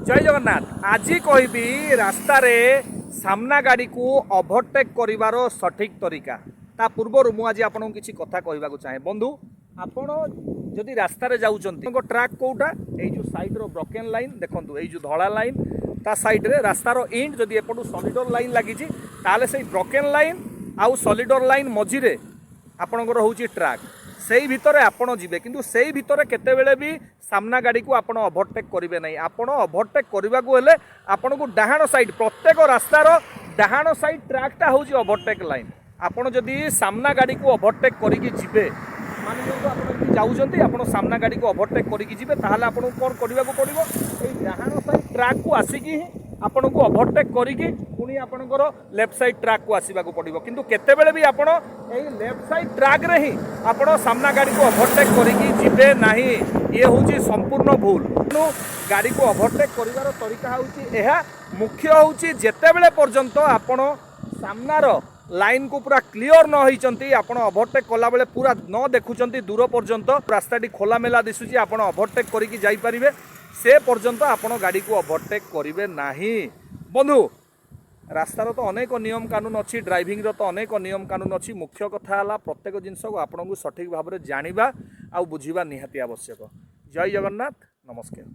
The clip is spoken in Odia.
ଜୟ ଜଗନ୍ନାଥ। ଆଜି କହିବି ରାସ୍ତାରେ ସାମ୍ନା ଗାଡ଼ିକୁ ଓଭରଟେକ୍ କରିବାର ସଠିକ୍ ତରିକା। ତା ପୂର୍ବରୁ ମୁଁ ଆଜି ଆପଣଙ୍କୁ କିଛି କଥା କହିବାକୁ ଚାହେଁ। ବନ୍ଧୁ, ଆପଣ ଯଦି ରାସ୍ତାରେ ଯାଉଛନ୍ତି, ଆପଣଙ୍କ ଟ୍ରାକ୍ କେଉଁଟା? ଏଇ ଯେଉଁ ସାଇଡ଼ର ବ୍ରୋକେନ୍ ଲାଇନ୍ ଦେଖନ୍ତୁ, ଏଇ ଯେଉଁ ଧଳା ଲାଇନ୍, ତା ସାଇଡ଼ରେ ରାସ୍ତାର ଇଣ୍ଡ। ଯଦି ଏପଟୁ ସଲିଡର ଲାଇନ୍ ଲାଗିଛି, ତାହେଲେ ସେଇ ବ୍ରୋକେନ୍ ଲାଇନ୍ ଆଉ ସଲିଡର ଲାଇନ୍ ମଝିରେ ଆପଣଙ୍କର ହେଉଛି ଟ୍ରାକ୍। ସେଇ ଭିତରେ ଆପଣ ଯିବେ, କିନ୍ତୁ ସେଇ ଭିତରେ କେତେବେଳେ ବି ସାମ୍ନା ଗାଡ଼ିକୁ ଆପଣ ଓଭରଟେକ୍ କରିବେ ନାହିଁ। ଆପଣ ଓଭରଟେକ୍ କରିବାକୁ ହେଲେ ଆପଣଙ୍କୁ ଡାହାଣ ସାଇଡ୍, ପ୍ରତ୍ୟେକ ରାସ୍ତାର ଡାହାଣ ସାଇଡ୍ ଟ୍ରାକ୍ଟା ହେଉଛି ଓଭରଟେକ୍ ଲାଇନ୍। ଆପଣ ଯଦି ସାମ୍ନା ଗାଡ଼ିକୁ ଓଭରଟେକ୍ କରିକି ଯିବେ, ମାନି ନିଅନ୍ତୁ ଆପଣ ଯଦି ଯାଉଛନ୍ତି, ଆପଣ ସାମ୍ନା ଗାଡ଼ିକୁ ଓଭରଟେକ୍ କରିକି ଯିବେ, ତାହେଲେ ଆପଣଙ୍କୁ କ'ଣ କରିବାକୁ ପଡ଼ିବ? ଏଇ ଡାହାଣ ସାଇଡ୍ ଟ୍ରାକ୍କୁ ଆସିକି ହିଁ ଆପଣଙ୍କୁ ଓଭରଟେକ୍ କରିକି ପୁଣି ଆପଣଙ୍କର ଲେଫ୍ଟ ସାଇଡ୍ ଟ୍ରାକ୍କୁ ଆସିବାକୁ ପଡ଼ିବ। କିନ୍ତୁ କେତେବେଳେ ବି ଆପଣ ଏଇ ଲେଫ୍ଟ ସାଇଡ୍ ଟ୍ରାକ୍ରେ ହିଁ ଆପଣ ସାମ୍ନା ଗାଡ଼ିକୁ ଓଭରଟେକ୍ କରିକି ଯିବେ ନାହିଁ। ଇଏ ହେଉଛି ସମ୍ପୂର୍ଣ୍ଣ ଭୁଲ। ତେଣୁ ଗାଡ଼ିକୁ ଓଭରଟେକ୍ କରିବାର ତରିକା ହେଉଛି ଏହା। ମୁଖ୍ୟ ହେଉଛି, ଯେତେବେଳେ ପର୍ଯ୍ୟନ୍ତ ଆପଣ ସାମ୍ନାର ଲାଇନ୍କୁ ପୁରା କ୍ଲିଅର ନ ହେଇଛନ୍ତି, ଆପଣ ଓଭରଟେକ୍ କଲାବେଳେ ପୁରା ନ ଦେଖୁଛନ୍ତି ଦୂର ପର୍ଯ୍ୟନ୍ତ, ରାସ୍ତାଟି ଖୋଲାମେଲା ଦିଶୁଛି, ଆପଣ ଓଭରଟେକ୍ କରିକି ଯାଇପାରିବେ, ସେ ପର୍ଯ୍ୟନ୍ତ ଆପଣ ଗାଡ଼ିକୁ ଓଭରଟେକ୍ କରିବେ ନାହିଁ। ବନ୍ଧୁ, ରାସ୍ତାର ତ ଅନେକ ନିୟମ କାନୁନ ଅଛି, ଡ୍ରାଇଭିଂର ତ ଅନେକ ନିୟମ କାନୁନ ଅଛି। ମୁଖ୍ୟ କଥା ହେଲା, ପ୍ରତ୍ୟେକ ଜିନିଷକୁ ଆପଣଙ୍କୁ ସଠିକ୍ ଭାବରେ ଜାଣିବା ଆଉ ବୁଝିବା ନିହାତି ଆବଶ୍ୟକ। ଜୟ ଜଗନ୍ନାଥ, ନମସ୍କାର।